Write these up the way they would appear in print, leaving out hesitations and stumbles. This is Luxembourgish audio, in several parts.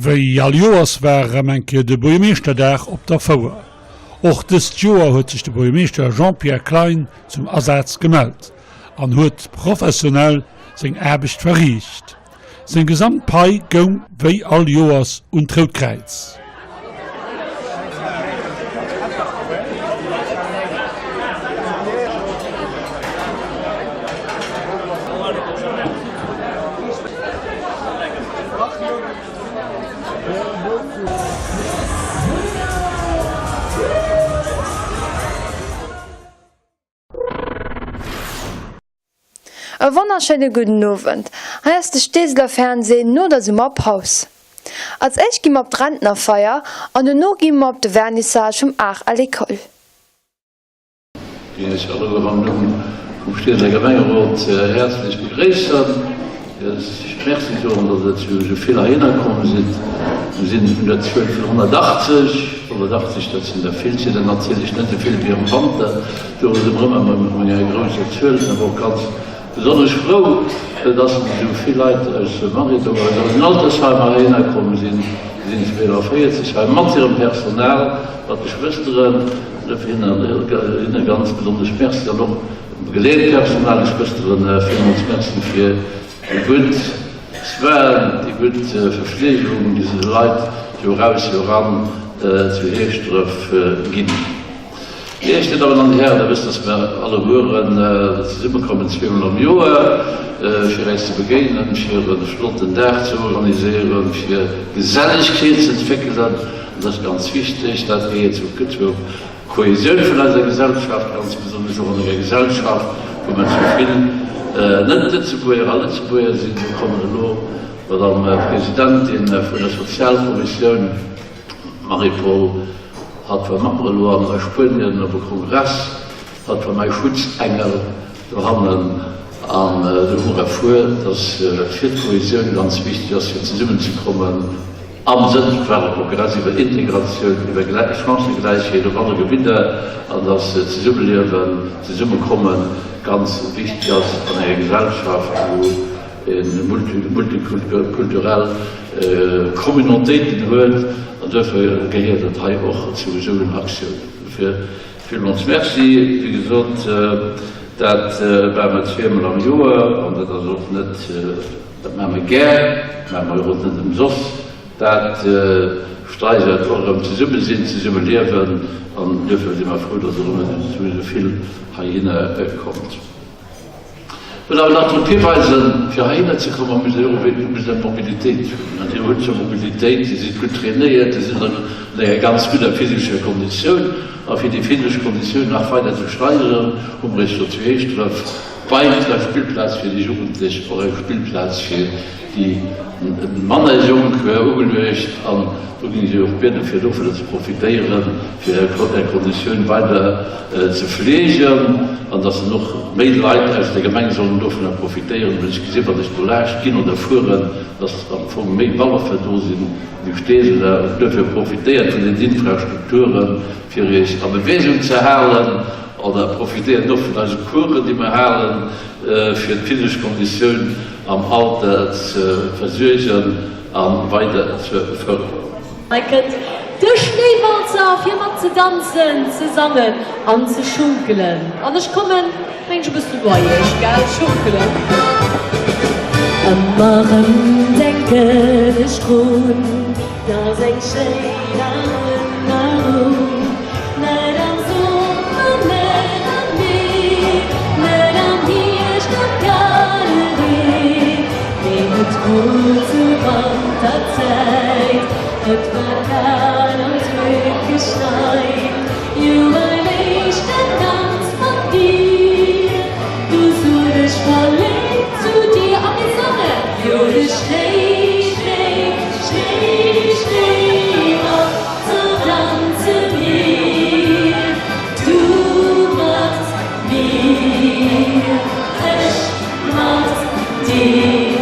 Wéi all Joers war erëm eng Kéier de Buergermeeschterdag op der Fouer. Och dëst Joer huet sech de Buergermeeschter Jean-Pierre Klein zum Asaz gemellt an huet professionell seng Aarbecht verriicht. Seng gesamt Pai goung wéi all Joers un d'Rout Kräiz. E wonnerschéine gudden Owend, hei ass de Steeseler Fernseh no der Summerpaus. Als éischt gi mer op d'Rentnerfeier an dono gi mer op de Vernissage vum Art à l'école. Géing ech alleguer am Numm vum Steeseler Gemengerot häerzlech begréissen. Iech Merci soen, datt Der zu esou vill heihinner komm sidd. Mir sinn un der Zuel vun 180. 180, dat sinn der vill. Et sinn der natierlech net esou vill wéi am Wanter. Do si mer ëmmer mat enger grousser Zuel. Sinn awer och ganz besonnesch frou, datt esou vill Leit aus Mariedong, aus eisen Altersheimer heihinner komm sinn. Mir sinn 42 hei mat hirem Personal, mat de Schwësteren. Dofir hinne ganz besonnesch Merci an och dem Begleetpersonal, de Schwësteren, villmools Merci fir déi gutt Soinen, déi gutt Verfleegung, déi se de Leit Joer aus, Joer an zu Heeschdref ginn. Iech, Dir Dammen an Dir Hären, Der wësst, dass mer allegueren zesummekommen zweemol am Joer, fir äis ze begéinen, fir e flotten Dag ze organiséieren, fir Gesellegkeet ze entwéckelen. Dat ass ganz wichteg. Dat gehéiert zur Kohesioun vun eiser Gesellschaft, ganz besonnesch och an enger Gesellschaft, wou mer zu vill Net-Lëtzebuerger a Lëtzebuerger sinn. Do kommen elo d'Madame Presidentin vun der Sozialkommissioun, d'Marie-Paule, hatt war mat mer elo an Spuenien op e Kongress, hatt war mäi Schutzengel dohannen. An do hu mer erfuer, dass fir d'Kohesioun ganz wichteg ass, fir zesummenzekommen, Am Sënn war e Kongress iwwer Integratioun, iwwer Chancëgläichheet op alle Gebidder an dass Zesummeliewen, Zesummekomme ganz wichteg ass an enger Gesellschaft, wou ee multikulturell Communautéiten huet. An duerfir gehéiert et hei och zu esou en Aktiounen. Dofir villmools Merci. Wéi gesot, dat maache mer zweemol am Joer an dat ass och net, Dat maache mer gär, dat maache mer och net ëmsoss. Dat steigert och erëm d'Zesummesinn, d'Zesummeliewen an duerfir si mer frou, dass erëm esou vill heihinner kommt. Ech wëll awer nach drop hiweisen, fir heihinner ze kommen, musst Dir och musst Dir Mobilitéit hunn. An Dir hutt jo Mobilitéit, Dir sidd gutt trainéiert, Dir sidd an enger ganz gudder physescher Konditioun. A fir déi physesch Konditioun nach weider ze steigeren, hu mer Iech do zu Heeschdref, Bei der Spillplaz fir déi Jugendlech och eng Spillplaz fir déi manner Jonk ugeluecht an do ginn ech Iech och bieden, fir dovunner ze profitéieren, fir Är Konditioun weider ze fleegen an dass dann och méi Leit aus der Gemeng sollen dovunner profitéieren, well ech gesinn, wann ech do laascht ginn oder fueren, dass am Fong méi Wallerfer do sinn wéi Steeseler. Duerfir profitéiert vun den Infrastrukturen, fir Iech a Beweegung ze halen. Oder profitéiert och vun eise Coursen, déi mer halen, fir d'physesch Konditioun am Alter ze versuergen a weider ze fërderen. Hei kënnt de Schnéiwalzer fir mat ze danzen, ze sangen an ze schunkelen. An ech kommen, mengen ech, e bëssen bei iech, gell? Schunkelen. Ëmmer rëm denken ech drun, 't ass eng schéin Erënnerung, net am Summer, net am Mee, net am Hierscht am kale Ree, mee et wor zur Wanterzäit, et war kal an 't huet geschneit, jo mein éischten Danz mat dir, du sot ech verléift zu dir a mir sangen, jo de Schnéi, Schnéi. Schnéi, Schnéiwalzer danze mir, du mat mir, ech mat dir.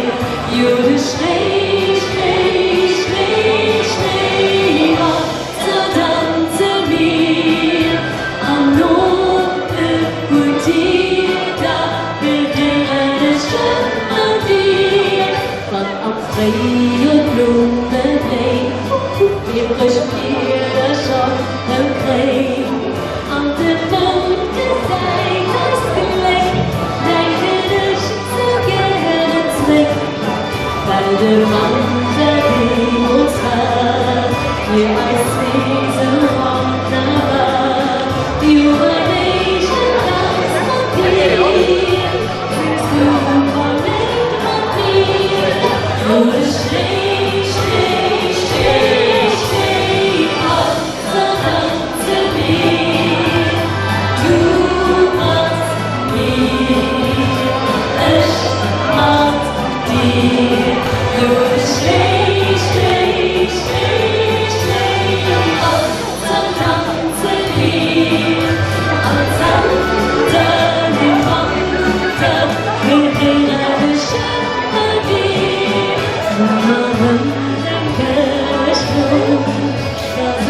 Jo de Schnéi, Schnéi, Schnéi, Schnéiwalzer danze mir, an no e puer Deeg, da begéinen ech ëmmer dir. Wann am Fréijoer d'Blumme bléien. Well de Wanter deemools war fir eis zwee sou wonnerbar. Jo, beim éischten Danz mat dir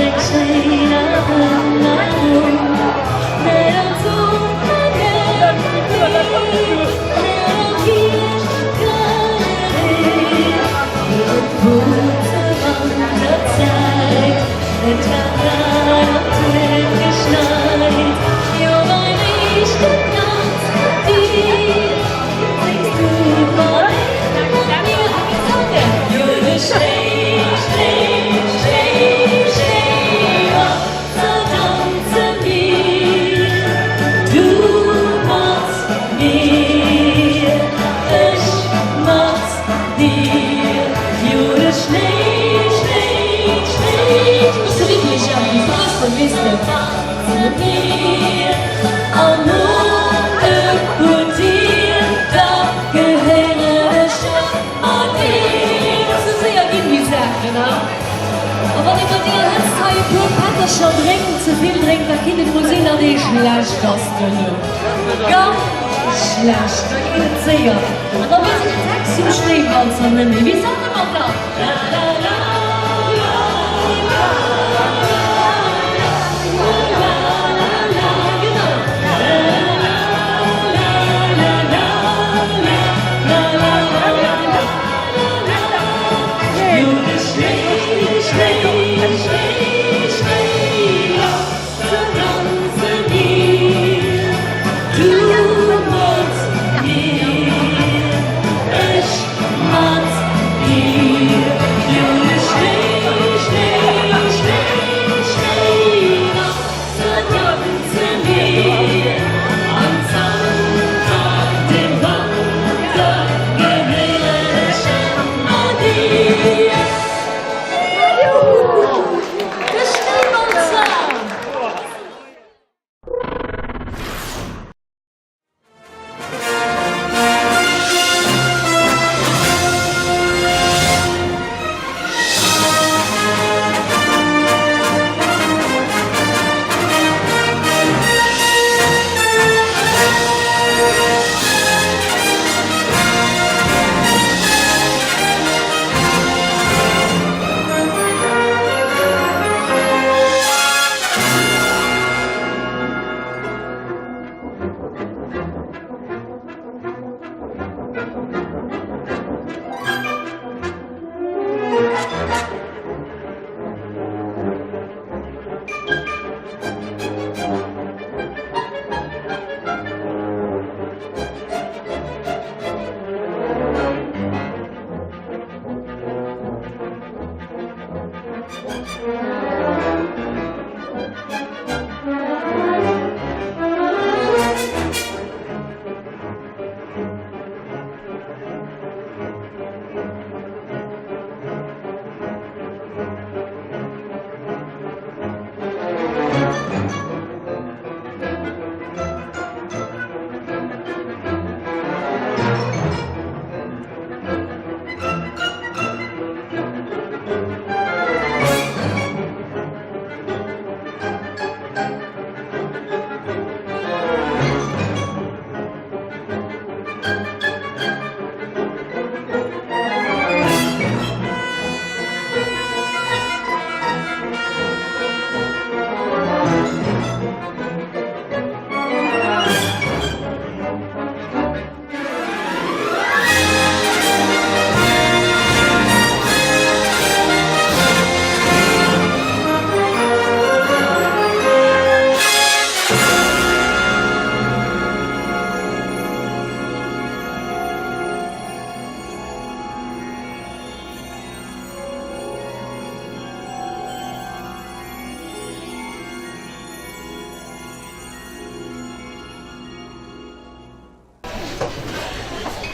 sings du verléift mat mir. Jo, de Schnéi, Schnéi, Schnéi, Schnéiwalzer danze mir. Du mat mir, ech mat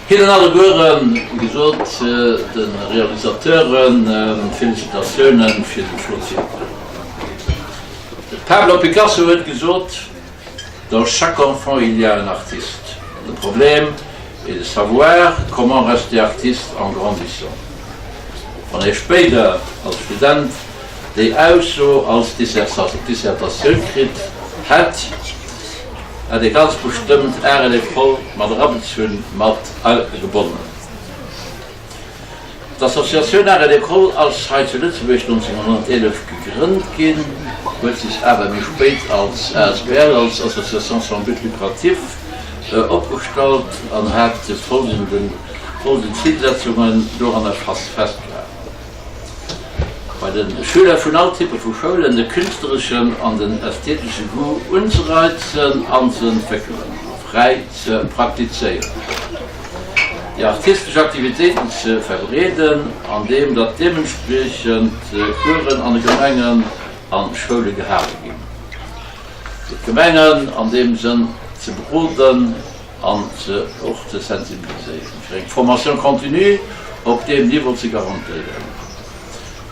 Hinnen allegueren, wéi gesot, de Realisateuren, Félicitatiounen fir déi flott Filmer. De Pablo Picasso huet gesot, Dans chaque enfant il y a un artiste. Le problème est de savoir comment rester artiste en grandissant. Wann ee spéider als Student déi Ausso als Dissertatioun kritt hätt, hätt ee ganz bestëmmt Art et École mat erabezunn, mat agebonnen. D'Associatioun Art et École ass hei zu Lëtzebuerg 1911 gegrënnt ginn, huet sech awer méi spéit als asbl, als Association sans but lucratif, opgestallt an hat folgend Zilsetzungen doranner festgehalen. Bei de Schüler vun all Typpe vu Schoulen de künstlereschen an den ästhetesche Goût unzereizen an ze entwéckelen a fräi ze praktizéieren. Déi artistesch Aktivitéiten ze verbreeden, andeem datt deementspriechend Coursen an de Gemengen an Schoule gehale ginn. Fir d'Gemengen an deem Sënn ze beroden an se och ze sensibiliséieren, fir eng Formation continue op deem Niveau ze garantéieren.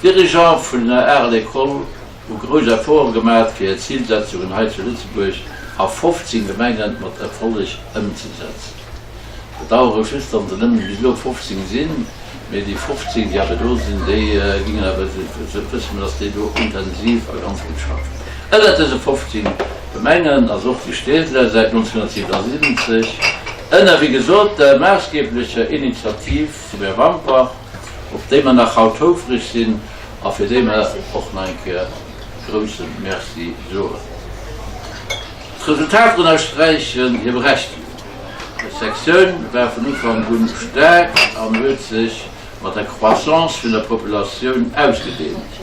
D'Dirigeante vun der Art École hu grouss Efforte gemaach, fir hir Zilsetzungen hei zu Lëtzebuerg a 15 Gemenge mat Erfolleg ëmzesetzen. Bedauere just, datt se nëmmen bis elo 15 sinn. Mee déi 15, déi awer do sinn, déi gingen awer, wësse mer, datt déi do intensiv a ganz gutt schaffen. Ënnert dëse 15 Gemengen ass och de Steesel säit 1977, ënner, wéi gesot, der maassgeblecher Initiativ vum Här Wampach, op déi mer nach haut houfreg sinn a fir déi mer och nach eng Kéier e grouse Merci soen. D'Resultater ënnersträichen hir Berechtigung. D'Sektioun war vun Ufank un staark an huet sech mat der Croissance vun der Populatioun ausgedeent.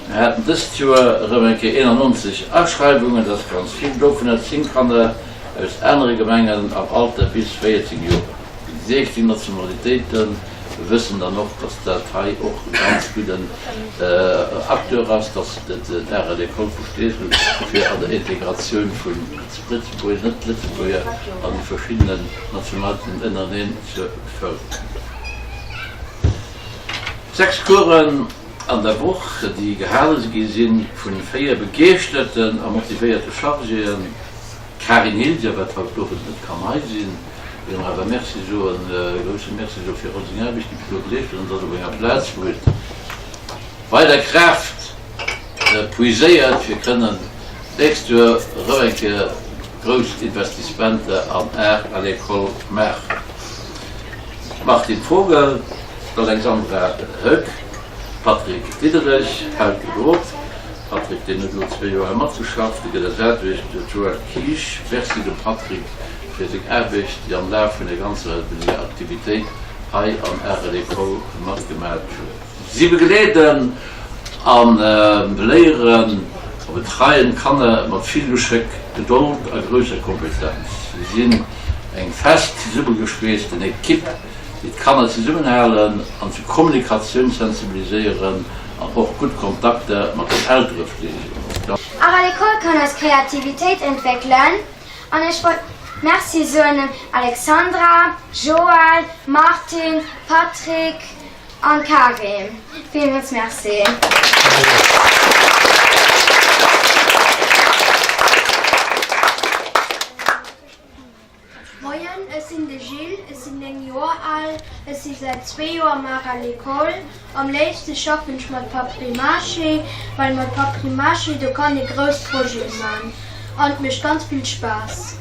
Mir haten dëst Joer erëm eng Kéier 91 Aschreiwungen, dat ass ganz vill, dovunner 10 Kanner aus anere Gemengen am Alter bis 14 Joer, 16 Nationalitéiten. Mir wëssen dann och, dass dat hei och e ganz gudden Acteur ass, dass d'Art à l'école vu Steesel fir an der Integratioun vu Lëtzebuerger, Net-Lëtzebuerger an déi verschiddenen Nationalitéiten ënnereneen ze fërderen. 6 Coursen an der Woch, déi gehale gi sinn vu 4 begeeschterten a motivéierte Chargéen, D'Karin Hilger, wat haut d'Owend net kann hei sinn, deem mer awer Merci soen, e grousse Merci soe fir all seng Aarbecht, déi bis elo geleescht huet, an dass op enger Plaz, wou et weider Kraaft puiséiert, fir kënnen d'nächst Joer erëm eng Kéier grouss Investissementer an Art à l'école maachen. D'Martine Vogel, d'Alexandra Höck, Patrick Diederich, Helge Roth, Patrick, deen huet elo zwéi Joer hei matgeschafft, e gëtt ersat duerch de Joël Kisch. Merci dem Patrick fir seng Aarbecht, déi am Laf vun der ganzer senger Aktivitéit hei an Art à l'école matgemat huet. Si begleeden a beléieren a betreien d'Kanner mat vill Geschéck, Gedold a grousser Kompetenz. Si sinn eng fest zesummegeschweessten Ekipp, déi d'Kanner zesummenhalen an zur Kommunikatioun sensibiliséieren an och gutt Kontakter mat den Eltere fleegen. Art à l'école kann eis Kreativitéit entwéckelen an ech wollt Merci soen dem Alexandra, Joël, Martine, Patrick an Karim. Villmools Merci. Moien, ech sinn de Gilles, ech sinn 9 Joer al, ech si säit zwee Joer am Art à l'école. Am léifste schaffen ech mat Papier-mâché, well mat Papier-mâché do kann ee grouss Projete man an et mécht ganz vill Spaass.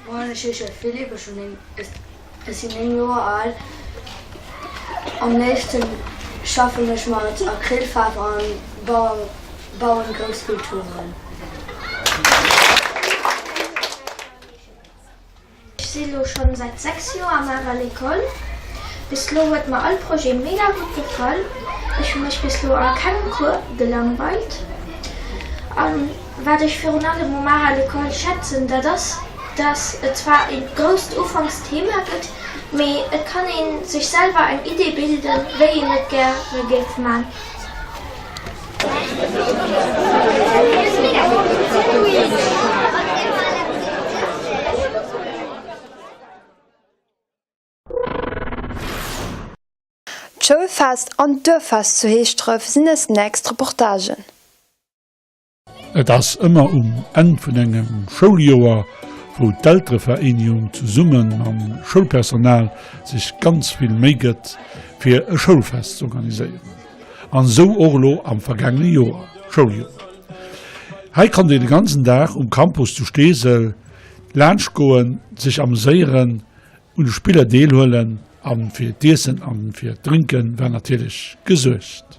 Moien, ech heesche Philippe, ech hunn ech sinn 9 Joer al. Am léifsten schaffen ech mat Acrylfaarf an bauen grouss Skulpturen. Ech si lo schonn säit 6 Joer am Art à l'école. Bis lo huet mer all Projet mega gutt gefall. Ech hu mech bis lo a kengem Cours gelangweilt. An wat ech virun allem um Art à l'école schätzen, dat ass, dass et zwar e grousst Ufanksthema gëtt, mee et kann ee sech selwer eng Idee bilden, wéi een et gäre géif man. Schoulfest an d'Duerffest zu Heeschdref sinn eis nächst Reportagen. Et ass ëmmer um Enn vun engem Schouljoer, wou d'Elterevereenigung zesumme mam Schoulpersonal sech ganz vill Méi gëtt, fir e Schoulfest z'organiséieren. An esou och elo am vergaangene Joer, Schouljoer. Hei konnt een de ganzen Dag um Campus zu Steesel laanscht goen, sech ameséieren, un de Spiller deelhuelen a fir d'Iessen a fir d'Drénke war natierlech gesuergt.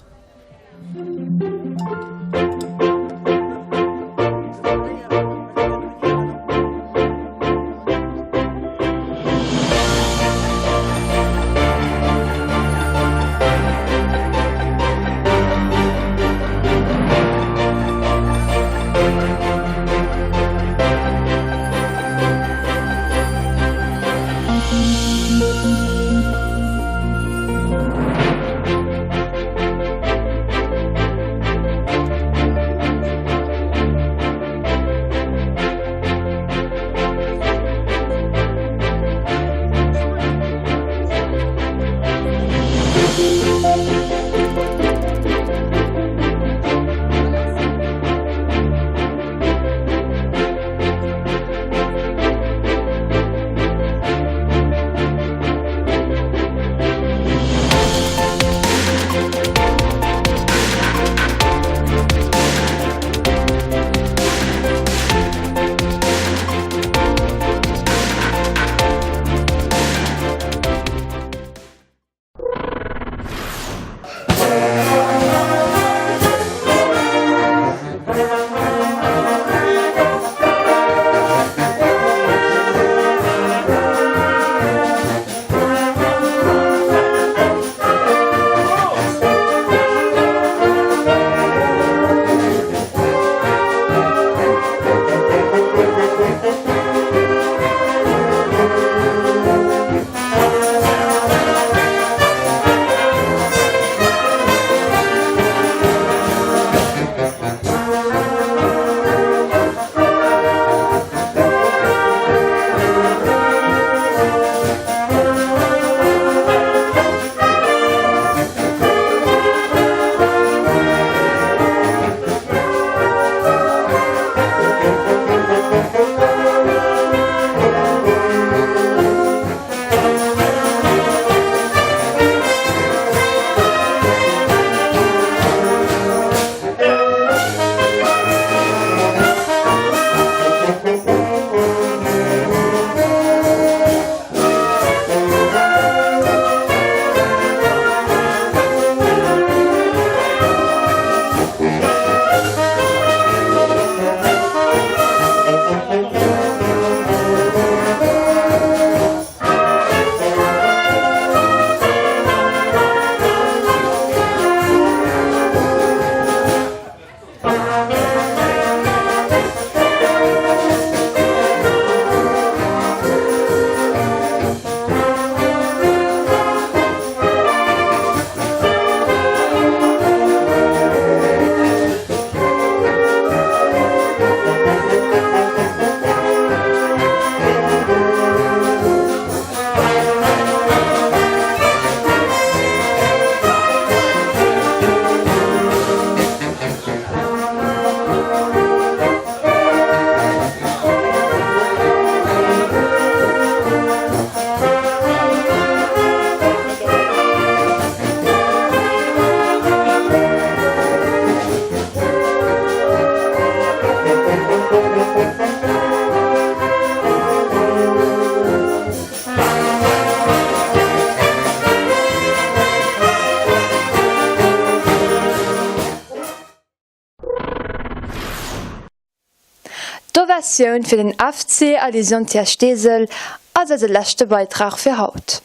D'Ovatioun fir den FC Alysontia Steesel ass eise leschte Beitrag fir haut.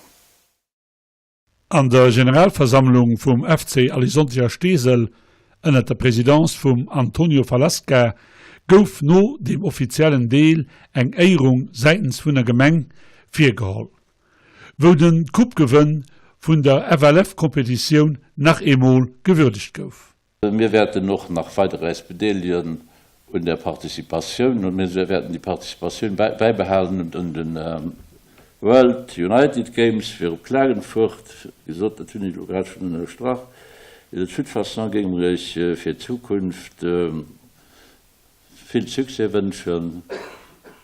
An der Generalversammlung vum FC Alysontia Steesel ënnert der Presidence vum Antonio Falasca gouf no deem offiziellen Deel eng Éierung säitens vun der Gemeng virgeholl, wou den Coupe-Gewënn vun der FLF-Competitioun nach eemol gewürdegt gouf. Mir wäerten och nach weider äis bedeelegen un där Participatioun und mir wäerten déi Participatioun bäibehalen un den. World United Games fir op Klagenfurt. Wéi gesot, dat hunn ech elo grad schonn ënnerstrach. De toute façon géinge mer Iech fir d'Zukunft vill Succès wënschen.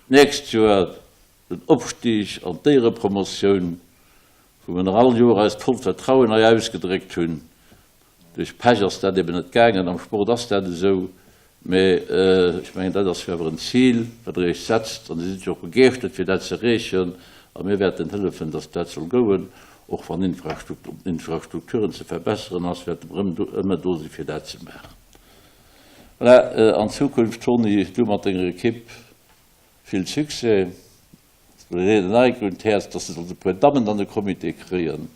D'nächst Joer den Opstig an d'Éierepromotioun, wou mer nach all Joer eist vollt Vertrauen hei ausgedréckt hunn. Duerch Pech ass dat eben net gaangen. Am Sport ass dat esou. Mä ech mengen, dat ass jo awer en Zil, wat Der Iech setzt. An Dir sidd jo och begeeschtert, fir dat ze erreechen. A mir wäerten hëllefen, dass dat soll gouen. Och wann Infrastrukturen ze verbesseren ass, wäerte mer ëmmer do si fir dat ze maachen. Voilà, an Zukunft, Tony, du mat denger Ekipp, vill Succès. Leeën den Ike un d'Häerz, dass se sollt e puer Dammen an de Comité kréien,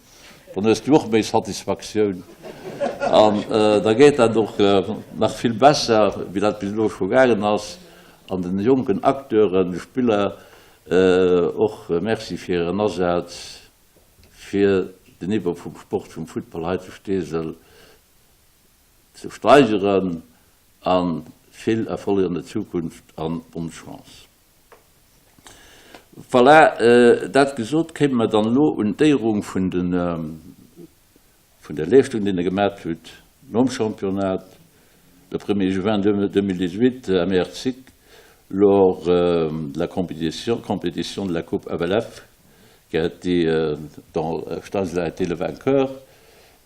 dann hues du och méi Satisfaktioun an da geet dat och nach vill besser, wéi dat bis elo scho gaangen ass. An den jonken Acteuren, de Spiller och Merci fir hiren Asaz fir den Niveau vum Sport, vum Futtball hei zu Steesel ze steigeren a vill Erfolleg an der Zukunft an bonne Chance. Voilà, dat gesot, kéime mer dann elo un d'Éierung vun de, vun der Leeschtung, déi Der gemat hutt nom Championnat, le premier juin 2018 à Merzig lors de la compétition, compétition de la Coupe FLF, qui a été, dont Steisel a été le vainqueur,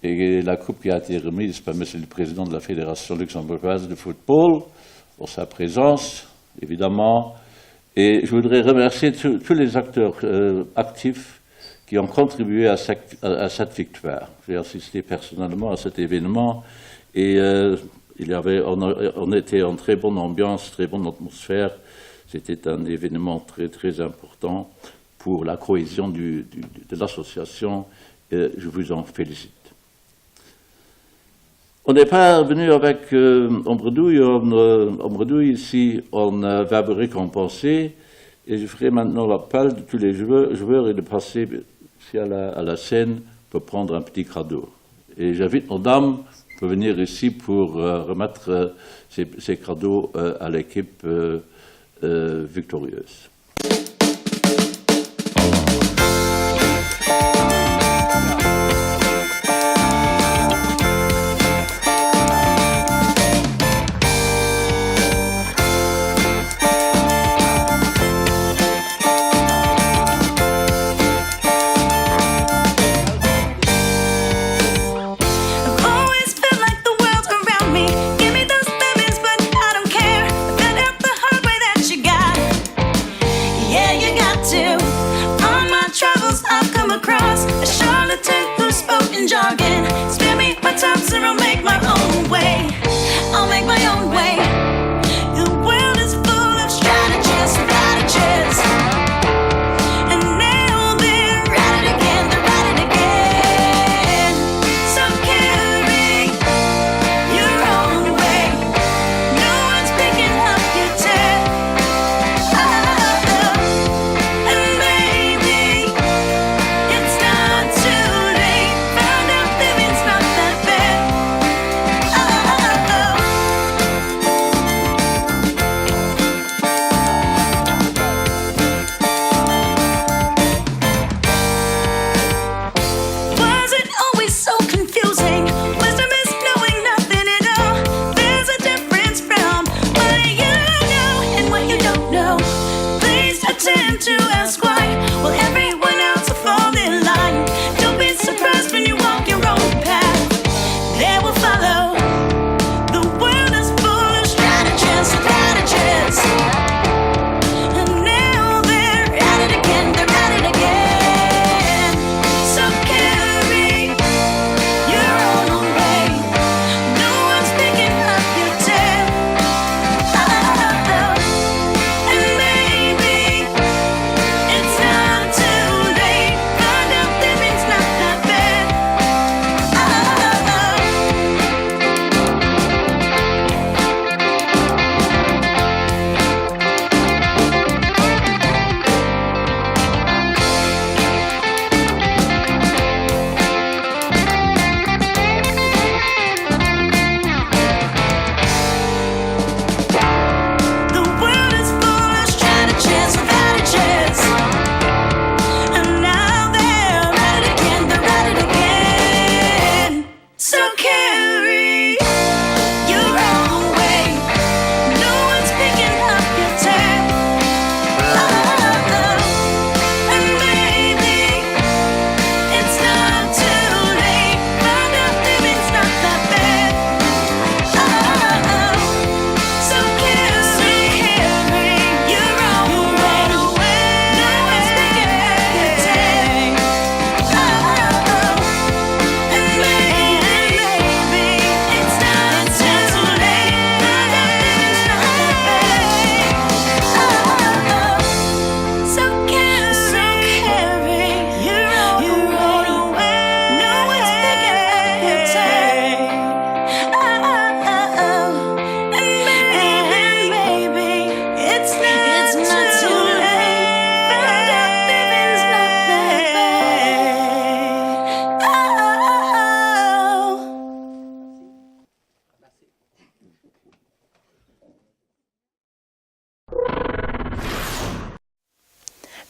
et la coupe qui a été remise par Monsieur le Président de la Fédération luxembourgeoise de football, en sa présence, évidemment. Et je voudrais remercier tous les acteurs euh, actifs qui ont contribué à cette, à cette victoire. J'ai assisté personnellement à cet événement et euh, il y avait, on, a, on était en très bonne ambiance, très bonne atmosphère. C'était un événement très très important pour la cohésion du, du, de l'association. Je vous en félicite. On n'est pas venu avec euh, Ombredouille, on, euh, Ombredouille ici, on euh, va vous récompenser. Et je ferai maintenant l'appel de tous les joueurs, joueurs et de passer ici à la, à la scène pour prendre un petit cadeau. Et j'invite nos dames pour venir ici pour euh, remettre euh, ces, ces cadeaux euh, à l'équipe euh, euh, victorieuse.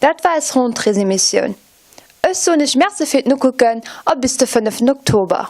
Dat war eis Rentréesemissioun. Ech soen iech Merci fir d'Nokucken a bis de 5 Oktober.